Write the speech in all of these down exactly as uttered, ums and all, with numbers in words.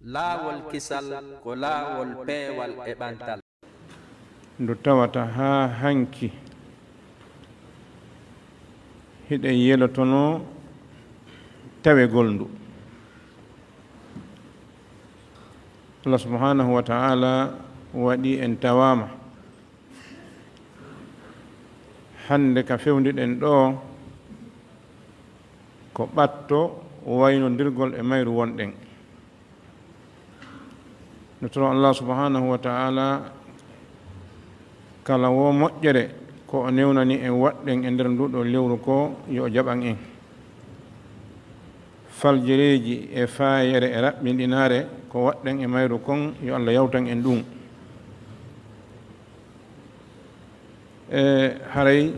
Laawol kisal ko laawol peewal e ɓantal. Ndu tawata haa hanki hiɗen yelotonoo tawegol ndu. Allah subhanahu wa ta'ala waɗi en tawaama. Hannde ka fewndiɗen ɗoo, ko ɓatto waynondirgol e mayru wonɗen. No toro Allah subhanahu wa ta'ala kala wo moƴƴere ko o newnani en waɗɗen e nder nduɗo lewru ko yo o jaɓan en. Faljereeji e faayere e raɓɓinɗinaare ko waɗɗen e mayru kon, yo Allah yawtan en ɗum. E haray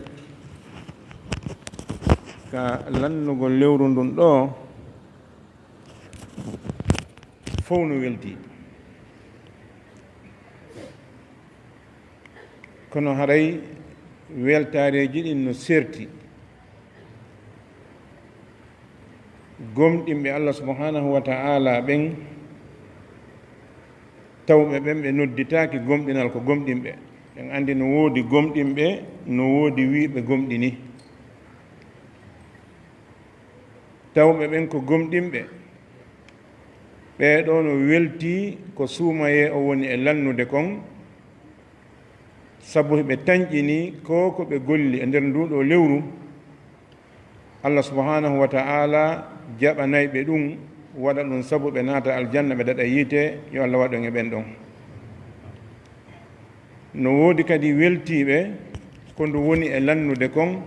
ka lannugol lewru ndun ɗoo, fow no welti. Kono haray weltaareeji ɗin no serti. Gomɗinɓe Allah subhanahu wa ta'ala ɓen, tawɓe ɓen ɓe nodditaaki gomɗinal ko gomɗinɓe. Ɓen anndi no woodi gomɗinɓe, no woodi wiiɓe gomɗini. Tawɓe ɓen ko gomɗinɓe. Ɓee ɗoo no weltii ko suumayee o woni e lannude kon, sabu hiɓe tanƴini ko ko ɓe golli e nder nduuɗoo lewru. Allah subhanahu wa ta'ala jaɓanay ɓe ɗum, waɗa ɗum sabu ɓe naata aljanna, ɓe daɗa yiite. Yo Allah waɗu en e ɓen ɗon. No woodi kadi weltiiɓe ko ndu woni e lannude kon,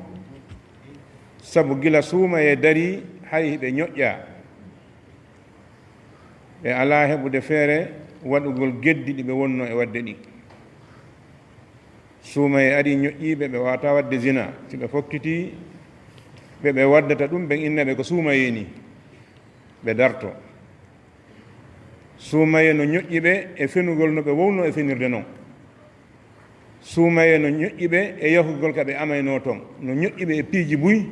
sabu gila suumayee darii, hay hiɓe ñoƴƴaa. Ɓe alaa heɓude feere waɗugol geddi ɗi ɓe wonnoo e waɗde ɗin. Suumayee arii ñoƴƴiiɓe, ɓe waawataa waɗde zina. Si ɓe fokkitii, ɓe ɓe waddata ɗum, ɓen inna ɓe ko suumayee nii. Ɓe dartoo. Suumayee no ñoƴƴi ɓe e fenugol no ɓe wownoo e fenirde non. Suumayee no ñoƴƴi ɓe e yahugol ka ɓe amaynoo ton. No ñoƴƴi ɓe e piiji buy.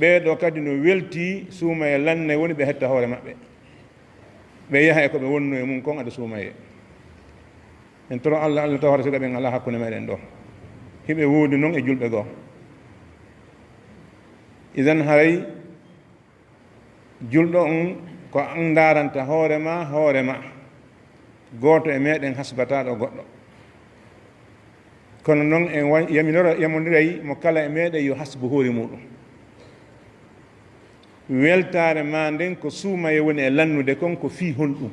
Ɓee ɗoo kadi no weltii suumayee lannay woni ɓe hetta hoore maɓɓe. Ɓe yaha e ko ɓe wonnoo e mum kon ado suumayee. En toro Allah, Allah tawata siga ɓen alaa hakkunde meɗen ɗoo. Hiɓe woodi non e julɓe goo. Idan haray julɗo on ko an ndaaranta hoore ma, hoore ma. Gooto e meɗen hasbataa ɗo goɗɗo. Kono non en wa-, yaminora-, yamondiray mo kala e meɗen yo hasbu hoore muɗum. Weltaare ma nden ko suumayee woni e lannude kon ko fii honɗum?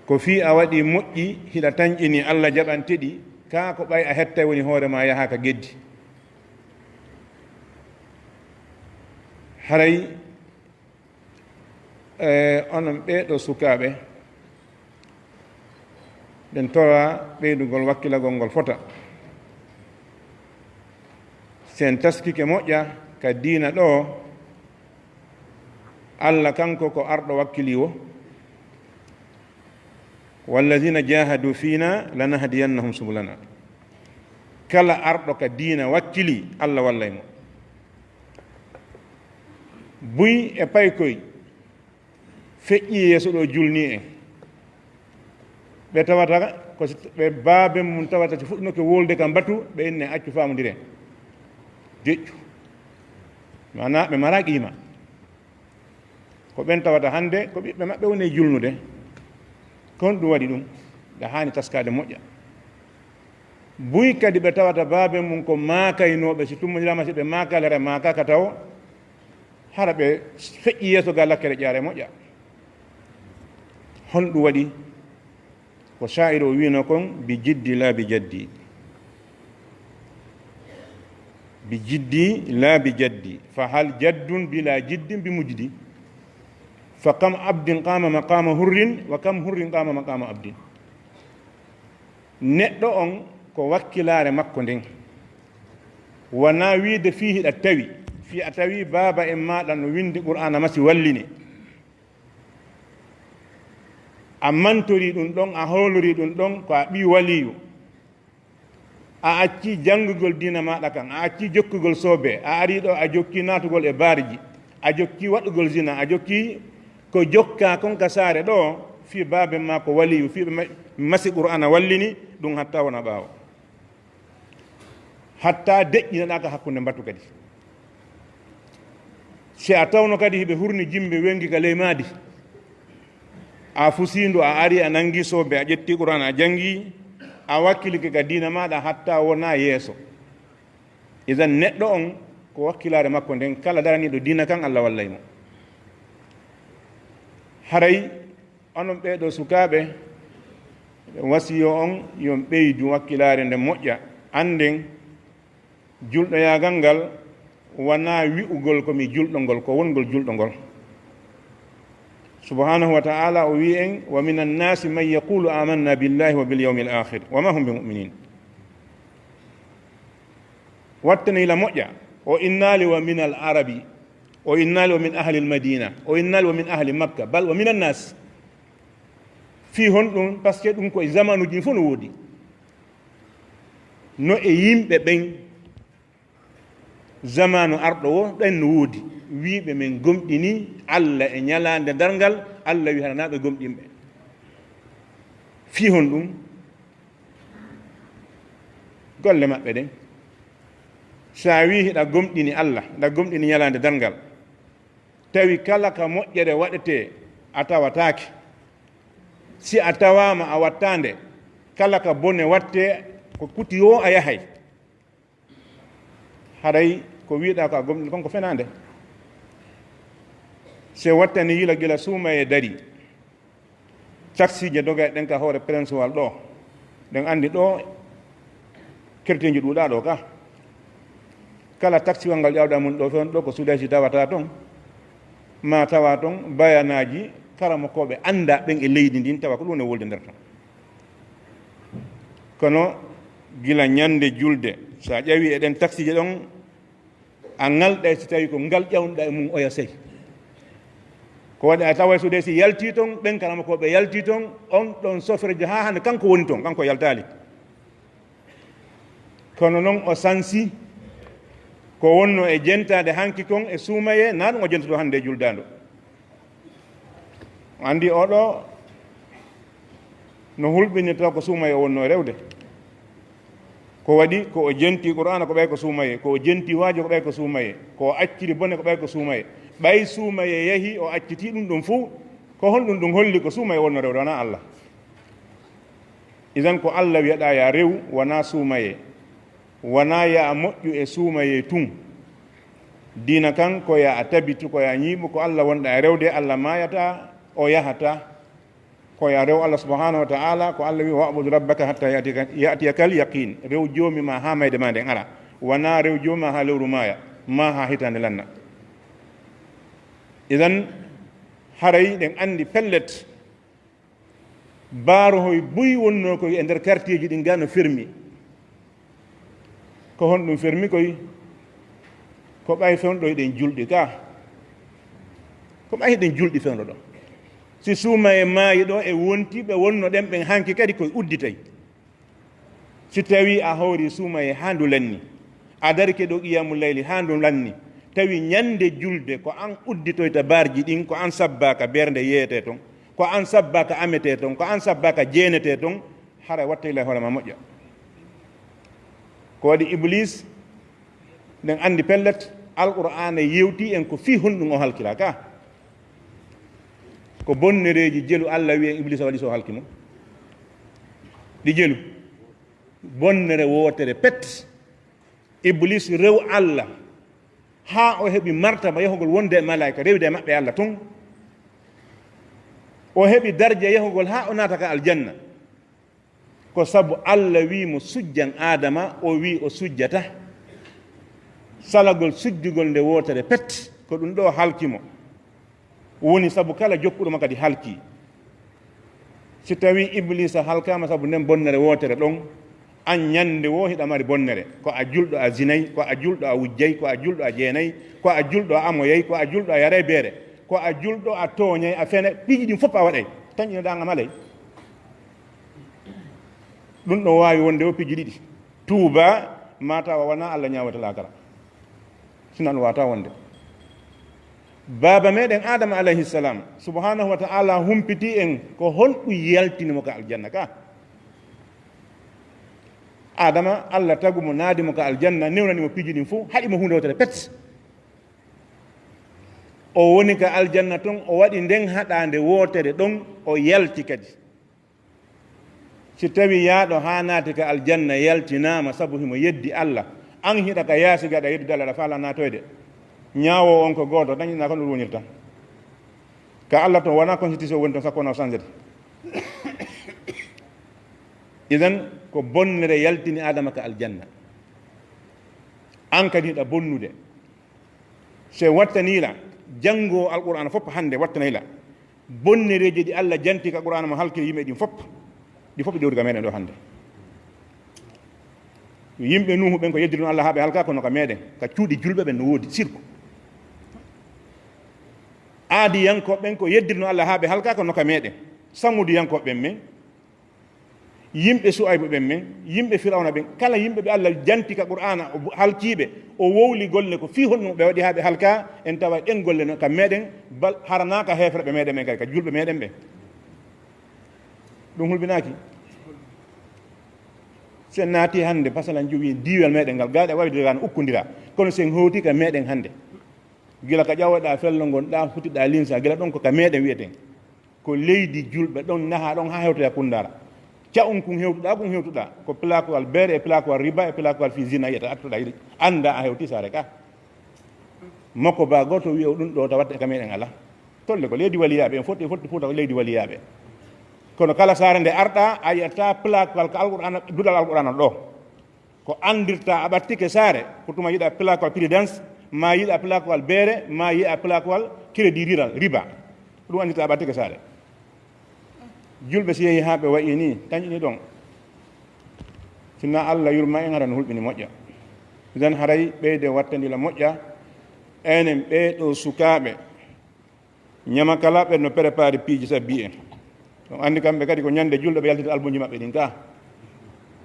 Ko fii a waɗii moƴƴi, hiɗa tanƴini Allah jaɓante ɗi, kaa ko ɓay a hettay woni hoore ma yahaa ka geddi? Haray, e, onon ɓee ɗoo sukaaɓe, ɗen toraa ɓeydugol wakkilagol ngol fota. Si en taskike moƴƴa ka diina ɗoo, Allah kanko ko arɗo wakkili wo. "Wallazina jahadu fina lanahdiyannahum subulana." Kala arɗo ka diina wakkili, Allah wallay mo. Buy e paykoy feƴƴi yeeso ɗo julni en. Ɓe tawata ko si ɓe baaben mum tawata si fuɗɗinoke wolde ka mbatu, ɓe inne accu faamondiren. Deƴƴu. Maanaa ɓe mara qiima. Ko ɓen tawata hannde ko ɓiɓɓe maɓɓe woni e julnude. Ko honɗum waɗi ɗum? Ɗa haani taskaade moƴƴa. Buy kadi ɓe tawata baaben mum ko maakaynooɓe, si tummondiraa ma si ɓe maakaali hara maakaaka taw, hara ɓe feƴƴi yeeso ga lakkere ƴaare moƴƴa. Honɗum waɗi? Ko shaa'iru o wiino kon, "Bi jiddi laa bi jaddi." Bi jiddi laa bi jaddi. Fa hal jaddun bila jiddin bi mujdi. Fa kam abdin qama maqama hurrin, wa kam hurrin qama maqama abdin. Neɗɗo on ko wakkilaare makko nden. Wanaa wiide fii hiɗa tawi, fii a tawi baaba en maaɗa no windi Qur'aana masi wallini. A mantorii ɗum ɗon, a hoolorii ɗum ɗon, ko a ɓii waliyu. A accii janngugol diina maaɗa kan, a accii jokkugol soobe, a arii ɗo a jokkii naatugol e baarji, a jokkii waɗugol zina, a jokkii Ko jokkaa kon ka saare ɗoo, fii baaben maa ko waliyu, fii ɓe ma-, masi Qur'aana wallini, ɗum hatta wona ɓaawo. Hatta deƴƴinaɗaa ka hakkunde mbatu kadi. Si a tawno kadi hiɓe hurni jimbe wengi ka ley maadi, a fusiindu, a ari, a nangi soobe, a ƴetti Qur'aana, a jangi, a wakkilike ka diina maaɗa hatta wona yeeso. Idan neɗɗo on, ko wakkilaare makko nden, kala daraniiɗo diina kan, Allah wallay mo. Haray onon ɓee ɗoo sukaaɓe, wasiyo on, yo on ɓeydu wakkilaare nden moƴƴa. Annden julɗoyaagal ngal wonaa wi'ugol ko mi julɗo ngol, ko wongol julɗo ngol. Subhaanahu wa ta'ala o wi'i en, "Wa minan naasi man yaqulu amanna billahi wa bil yawmil akhir, wa ma hum bi mu'minin." Wattane yila moƴƴa. O innaali wa minal arabi, o innaali wa min ahlil madina, o innaali wa min ahli makka, bal wa minan naas. Fii honɗum? Parce que ɗum ko e zamanuuji ɗin fof no woodi. No e yimɓe ɓen, zamanu arɗo woo, ɓen no woodi wiiɓe men gomɗini Allah e ñalaande darngal, Allah wi hara naa ɓe gomɗinɓe. Fii honɗum? Golle maɓɓe ɗen. Si a wii hiɗa gomɗini Allah, hiɗa gomɗini ñalaande darngal, tawi kala ka moƴƴere waɗetee a tawataake, si a tawaama a wattaande, kala ka bone wattee ko kuti woo a yahay, haray ko wiiɗaa ko a gomɗini kon ko fenaande. Se wattani yila gila suumayee darii. Taksiije dogay ɗen ka hoore Prince Wal ɗoo. Ɗen anndi ɗoo kerteeji ɗuuɗaa ɗoo ka. Kala taksiwal ngal ƴawɗaa mun ɗoo, fen ɗoo ko Sudaysi tawata ton. Maa tawa ton bayanaaji karamokooɓe anndaa ɓen e leydi ndin, tawa ko ɗum woni wolde nder ton. Kono gila ñande julde, so a ƴawi e ɗen taksiije ɗon, a ŋalɗay si tawi ko ngal ƴawnuɗaa e mum oya sey. Ko waɗi a taway Sudaysi yaltii ton, ɓen karamokooɓe yaltii ton, on ɗon sofirjo haa hannde kanko woni ton, kanko yaltaali. Kono non o sansi ko wonno e jentaade hanki kon e suumayee, naa ɗum o jentotoo hannde e juldaando. Anndi oɗo no hulɓinirta ko suumayee o wonno e rewde. Ko waɗi ko o jenti Qur'aana ko ɓay ko suumayee, ko o jenti waajo ko ɓay ko suumayee, ko o acciri bone ko ɓay ko suumayee. Ɓay suumayee yahi o accitii ɗum ɗum fuu, ko honɗum ɗum holli ko suumayee wonno rewde wonaa Allah? Idan ko Allah wiyaɗaa ya rew, wonaa suumayee. Wonaa ya a moƴƴu e suumayee tun. Diina kan ko ya a tabitu, ko ya a ñiiɓu, ko Allah wonɗaa e rewde, Allah maayataa, o yahataa. Ko ya rew Allah subhanahu wa ta'ala, ko Allah wi, "Wa'bud rabbaka hatta ya'tiyaka, ya'tiyakal yaqin." Rew Joomi ma haa mayde ma nden ara. Wonaa rew Joomi ma haa lewru maaya, ma haa hitaande lanna. Idan, haray ɗen anndi pellet, baarohoy buy wonnoo koy e nder quartierji ɗin gaa no fermi. Ko honɗum fermi koy? Ko ɓay fewndo ɗo eɗen julɗi ka. Ko ɓay eɗen julɗi fewndo ɗo. Si suumayee maayi ɗo e wonti ɓe wonno ɗen ɓen hanki kadi koye udditay. Si tawi a hawri suumayee haa ndu lanni, a darike ɗo qiyaamu layli haa ndu lanni, tawi ñande julde ko an udditoyta barji ɗin, ko an sabbaa ka bernde yeeyetee ton, ko an sabbaa ka ametee ton, ko an sabbaa ka jeenetee ton, hara wattay lay hoore ma moƴƴa. Ko waɗi Iblis, ɗen anndi pellet, Alqur'aana yewti en ko fii honɗum o halkiraa ka. Ko bonnereeji jelu Allah wi en Iblis waɗi so halki mo. Ɗi jelu. Bonnere wootere pet. Iblis rew Allah haa o heɓi martaba yahugol wonde e malaa'ika, rewde e maɓɓe Allah tun. O heɓi darja yahugol haa o naata ka aljanna. Ko sabu Allah wi mo sujjan Aadama, o wi o sujjata. Salagol sujjugol nde wootere pet, ko ɗum ɗo halki mo. Woni sabu kala jokkuɗo mo kadi halki. Si tawi Iblisa halkaama sabu nden bonnere wootere ɗon, an ñande woo hiɗa mari bonnere. Ko a julɗo a zinay, ko a julɗo a wujjay, ko a julɗo a jeenay, ko a julɗo a amoyay, ko a julɗo a yaray beere, ko a julɗo a tooñay, a fenay, piiji ɗin fof a waɗay. Tan ina ɗan a malay. Ɗum ɗo waawi wonde o piiji ɗiɗi. Tuuba, ma tawa wona Allah ñaawata laakara. Sina ɗum waata wonde. Baaba meɗen Adama alayhi salam, subhanahu wa ta'ala humpiti en ko honɗum yaltini mo ka aljanna ka. Adama, Allah tagu mo, naadi mo ka aljanna, newnani mo piiji ɗin fof, haɗi mo huunde wootere pet. O woni ka aljanna ton, o waɗi nden haɗaande wootere ɗon, o yalti kadi. Si tawi yaaɗo haa naati ka aljanna yaltinaama sabu himo yeddi Allah, an hiɗa ka yaasi gaɗa yeddude Allah, aɗa faala naatoyde. Ñaawoowo on ko gooto, dañiɗaa ko ɗum wonirta. Ka Allah ton wonaa constitution woni ton, sakko wona o sanjete. Idan ko bonnere yaltini Adama ka aljanna. An kadi hiɗa bonnude. Se wattaniila, janngo Alqur'aana fof hannde wattanayla. Bonnereeji ɗi Allah janti ka Qur'aana mo halkiri yimɓe ɗin fof, ɗi fof ɗi dowri ka meɗen ɗo hannde. Yimɓe Nuuhu ɓen ko yeddirno Allah haa ɓe halka, kono ka meɗen, ka cuuɗi julɓe ɓen no woodi sirku. Aadiyankooɓe ɓen ko yeddirno Allah haa ɓe halka, kono ka meɗen. Samuudiyankooɓe ɓen men, yimɓe Su'aybu ɓen men, yimɓe Firawna ɓen, kala yimɓe ɓe Allah janti ka Qur'aana, o bu-, halkiiɓe, o wowli golle ko fii honno ɓe waɗi haa ɓe halka, en tawa ɗen golle no ka meɗen, bal haranaaka heeferɓe meɗen ɓen kadi, ka julɓe meɗen ɓen. Ɗum hulɓinaaki. Sen naati hannde, pasalan jowi diiwal meɗen ngal, gaaɗe wawi daga no ukkondira, kono sen howti ka meɗen hannde. Gila ka ƴawoɗaa fello ngon, ɗa futiɗaa linsa, gila ɗon ko ka meɗen wi'eten. Ko leydi julɓe ɗon naha ɗon haa hewtoya Kundara. Ca'un kun hewtuɗaa, kun hewtuɗaa. Ko plaquewal beere e plaquewal riba e plaquewal fii zina yiyata artuɗaa yiɗi. Annda a hewti saare ka. Makko ba gooto wi'o ɗum ɗo tawatte ka meɗen ala. Tolle ko leydi waliyaaɓe, en fotti, fotti Fuuta ko leydi waliyaaɓe. Kono kala saare nde arɗaa, a yi'ata plaquewal ka Alqur'aana, duɗal Alqur'aana ɗo. Ko anndirta a ɓattike saare, ko tuma yiɗa plaquewal Prudence, ma yiɗa plaquewal beere, ma yiɗa plaquewal crédit rural, riba. Ko ɗum anndirta a ɓattike saare. Julɓe si yehi haa ɓe wayi ni, tañi ni ɗon. Sinna Allah yurma en, hara no hulɓini moƴƴa. Idan haray ɓeyde wattandila moƴƴa, enen ɓee ɗo sukaaɓe, ñama kala ɓen no préparé piiji sabbi en. On anndi kamɓe kadi ko ñande julde ɓe yaltinta albumji maɓɓe ɗin ka.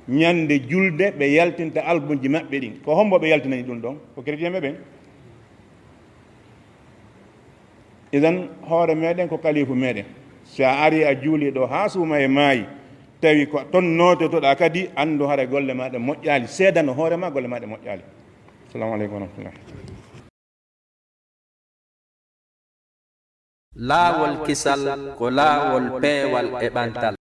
Ñande julde ɓe yaltinta albumji maɓɓe ɗin. Ko hombo ɓe yaltinani ɗum ɗon? Ko chrétien ɓe ɓen. Idan hoore meɗen ko kalifu meɗen. Si a ari a juuli ɗo haa suuma e maayi, tawi ko ton noototoɗaa kadi, anndu hara golle ma ɗe moƴƴaali. Seedano hoore ma golle ma ɗe moƴƴaali. Assalamu aleykum wa rahmatullah. Laawol kisal ko laawol peewal e ɓantal.